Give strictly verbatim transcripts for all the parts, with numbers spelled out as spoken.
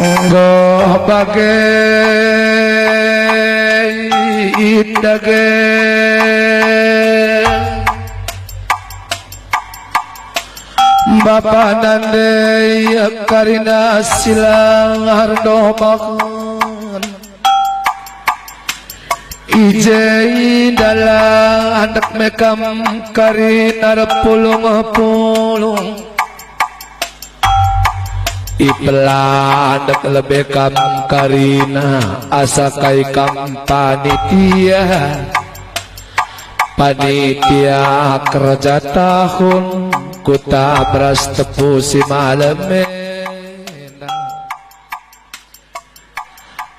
Enggo bage dage. Bapa nande karina silang ardo bahan. I je ndalan dek me kam karina erpulung-pulung. Ipelandek lebe kam karina asa kai kam panitia. Panitia kerja tahun kuta beras tepu si malem enda.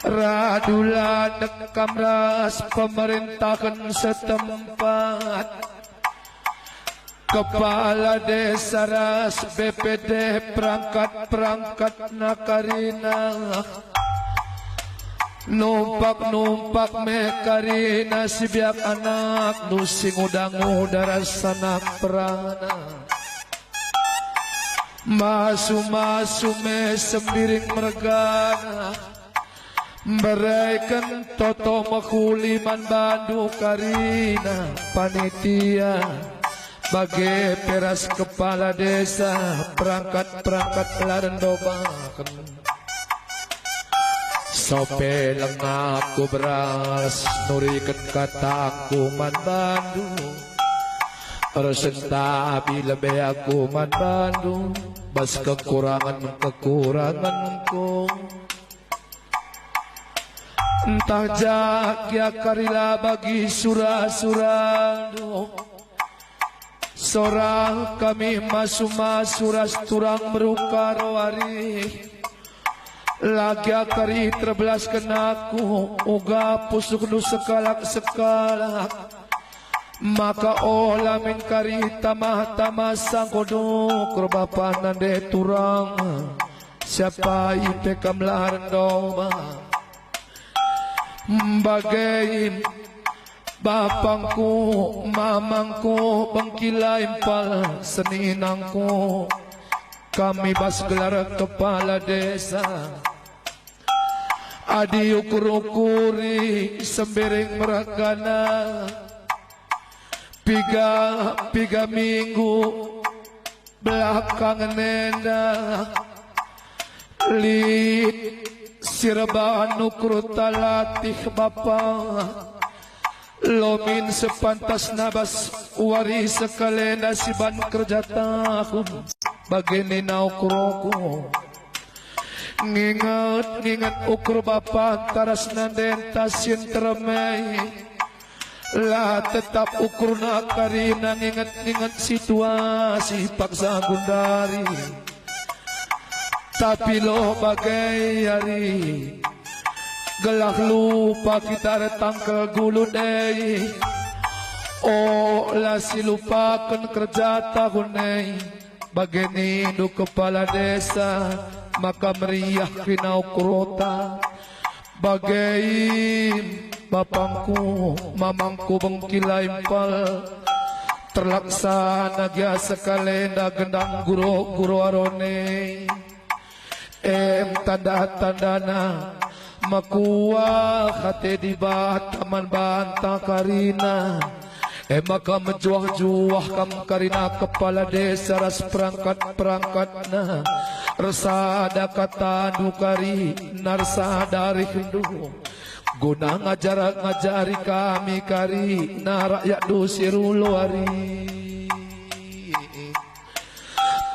Radu landek kam ras pemerintahen setempat, kepala desa ras B P D perangkat-perangkatna karina. Numpak-numpak me karina si biak anakndu si nguda-nguda ras anak perana. Masu-masu me sembiring mergana, mbereken toto mehuli man bandu karina panitia, bage pe ras kepala desa, perangkat-perangkat la rendo bahen. Sope lengapku beras nuriken katangku man bandu. Ersentabi lebe aku man bandu bas kekurangen-kekurangenku. Ntah ja gia kari la bagi sura-surandu. Sora kami masu-masu ras turang meruka roari. La gia kari terbelasken aku uga pusuhndu sekalak-sekalak. Maka ola min kari tama-tama sangko dukur bapa nande turang, siapa ipe kam la rendo bahan. Bage bapangku, mamangku, bengkila impal seninangku, kami bas gelar kepala desa. Adi ukur-ukuri sembiring mergana, piga-piga minggu belakangen enda, lit si erbahan ukur ta latih bapa. Lomin sepantasna bas wari sekalenda si ban kerja tahun, bage nina ukurku. Nginget-nginget ukur bapa ras nandenta si nterem e. La tetap ukurna karina nginget-nginget situasi paksa gundari. Tapi lo bage ari, gelah lupa kita ertangkel gulut e. Ola silupaken kerja tahun e. Bage nindu kepala desa, maka meriah kerina ukurta. Bage bapangku, mamangku bengkila impal, terlaksana gia sekalenda gendang guro-guro aron e. Em tanda-tandana mekuah ate Dibata man banta karina. E maka mejuah-juah kam karina kepala desa ras perangkat-perangkatna. Ersada katandu karina, ersada arihndu, guna ngajar-ngajari kami karina rakyatndu si rulo ari.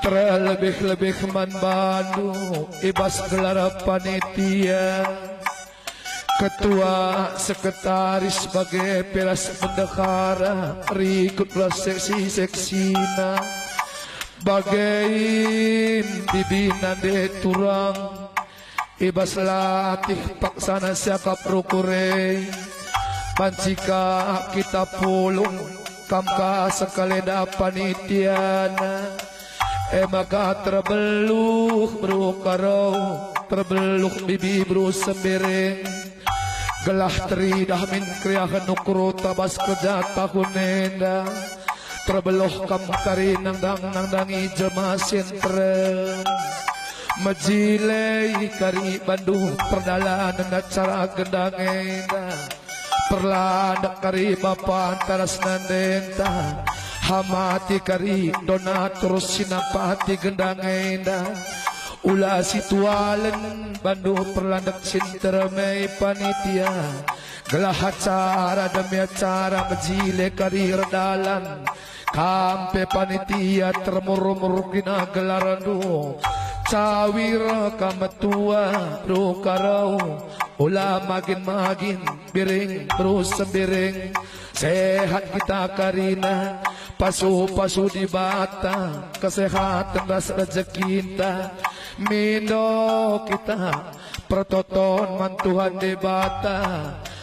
Terlebih-lebih man bandu i bas gelar panitia, ketua, sekretaris, bage pe ras bendahara, rikut ras seksi-seksina, bage bibi nande turang, i bas latih paksana siakap rukur e. Banci ka kita pulung, kam ka sekalenda panitiana. E maka terbeluh beru Karo, terbeluh bibi beru Sembiring, gelah teridah min keriahen ukurta bas kerja tahun enda. Terbeluh kam kari nandang-nandangi jelma si nterem. Mejile kari bandu perdalanen acara gendang enda. Perlandek kari bapanta ras nandenta. Hamati kari donatur si nampati gendang enda. Ula situalen bandu perlandek si nterem e panitia. Gelah acara demi acara mejile kari erdalan. Kam pe panitia termurmur kerina gelarndu. Cawir kam metua rukarau. Ula magin-magin biring beru sembiring. Sehat kita karina. Pasu-pasu Dibata kesehaten ras rejekinta. Mindo kita pertoton man Tuhan Dibata.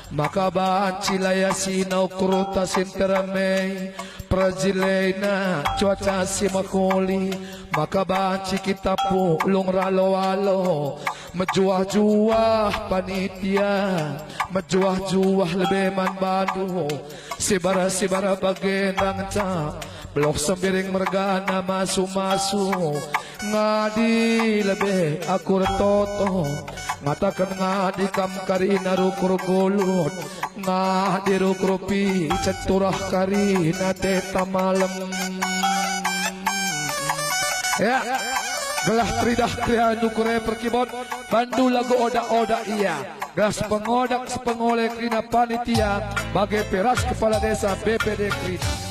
Maka banci layasina ukurta si nterem e, perjilena cuaca si mehuli, maka banci kita pulung ralo-alo, mejuah-juah panitia, mejuah-juah lebe man bandu, sibar-sibar bage ndanca, beluh sembiring mergana masu-masu, ngadi lebe aku ertoto, ngataken ngadi kam karina rukur gulut, ngadi rukur picet turah karina teta malem. Ya, gelah teridah kerina rukur e perkibot, bandu lagu odak-odak ia, gelah sepengodak sepengole kerina panitia, bage pe ras kepala desa B P D kerina.